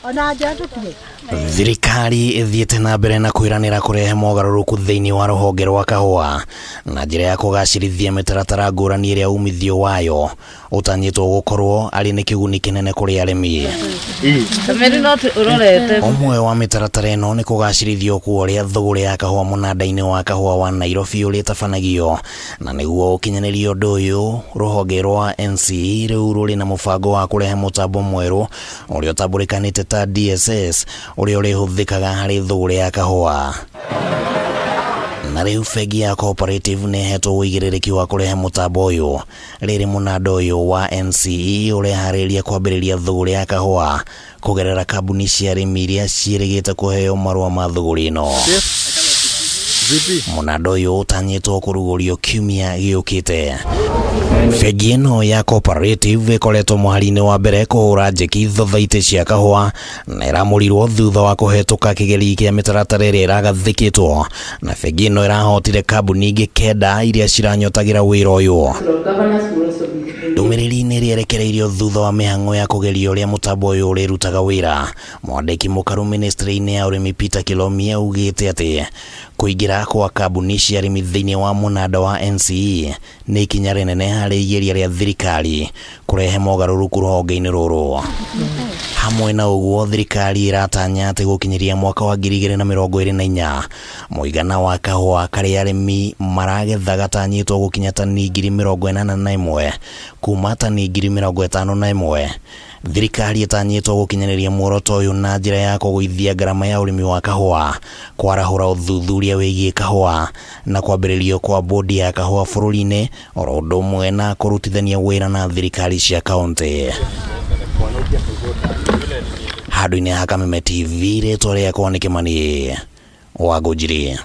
Ona nja tũtue. Thirikari ĩthiĩte na mbere na kwĩranĩra kũrehe mogarũrũku thĩinĩ wa rũhonge rwa kahũa na njĩra ya kũgacĩrithia mĩtaratara ngũrani ĩrĩa umithio wayo ũtanyĩtwo gũkorwo arĩ nĩ kĩguni kĩnene kũrĩ arĩmi. Kameri no ũrorete. Ũmwe wa mĩtaratara ĩno nĩ kũgacĩrithio kwa ũrĩa thũgũrĩ ya kahũa mũnanda-inĩ wa kahũa wa Nairobi ũrĩa ĩtabanagio, na nĩguo ũkinyanĩrie ũndũ ũyũ rũhonge rwa NCE rĩu rũrĩ na mũbango wa kũrehe mũtambo mwerũ ũrĩa ũtambũrĩkanĩte ta DSS ũrĩa ũrĩhũthĩkaga harĩ thũgũrĩ ya kahũa. Na rĩu bengi ya Cooperative nĩ ĩhetwo ũigĩrĩrĩki wa kũrehe mũtambo ũyũ rĩrĩ mũnanda ũyũ wa NCE ũreharĩria kwambĩrĩria thũgũrĩ ya kahũa kũgerera kambuni cia arĩmi iria ciĩrĩgĩte kũheo marũa ma thũgũrĩ ĩno. Mũnanda ũyũ ũtanyĩtwo kũrugũrio kiumia gĩũkĩte. Bengi ĩno ya Cooperative ĩkoretwo mũhari-inĩ wa mbere kũhũra njeki thothaitĩ cia kahũa na ĩramũrirwo thutha wa kũhetũka kĩgeri kĩa mĩtaratara ĩrĩa ĩragathĩkĩtwo, na bengi ĩno ĩrahotire kambuni ingĩ kenda iria ciranyotagĩra wĩra ũyũ. Ndũmĩrĩri-inĩ ĩrĩa ĩrekereirio thutha wa mĩhang'o ya kũgeria ũrĩa mũtambo ũyũ ũrĩrutaga wĩra, mwandĩki mũkaru ministry-inĩ ya ũrĩmi Peter Kilomia augĩte atĩ kũingĩra kwa kambuni cia arĩmi thĩinĩ wa mũnanda wa NCE nĩ ikinya rĩnene harĩ igeria rĩa thirikari kũrehe mogarũrũku rũhonge-inĩ rũrũ. Hamwe na ũguo, thirikari ĩratanya atĩ gũkinyĩria mwaka wa 2024 mũigana wa kahũa karĩa arĩmi maragetha gatanyĩtwo gũkinya tani 81,000 kuma tani 51,000. Thirikari ĩtanyĩtwo gũkinyanĩria muoroto ũyũ na njĩra ya kũgũithia ngarama ya ũrĩmi wa kahũa, kwarahũra ũthuthuria wĩgiĩ kahũa na kwambĩrĩrio kwa bodi ya kahũa bũrũri-inĩ oro ũndũ ũmwe na kũrutithania wĩra na thirikari cia kaũntĩ. Handũ-inĩ ha Kameme TV, rĩtwa rĩakwa nĩ Kĩmani wa Ngũnjiri.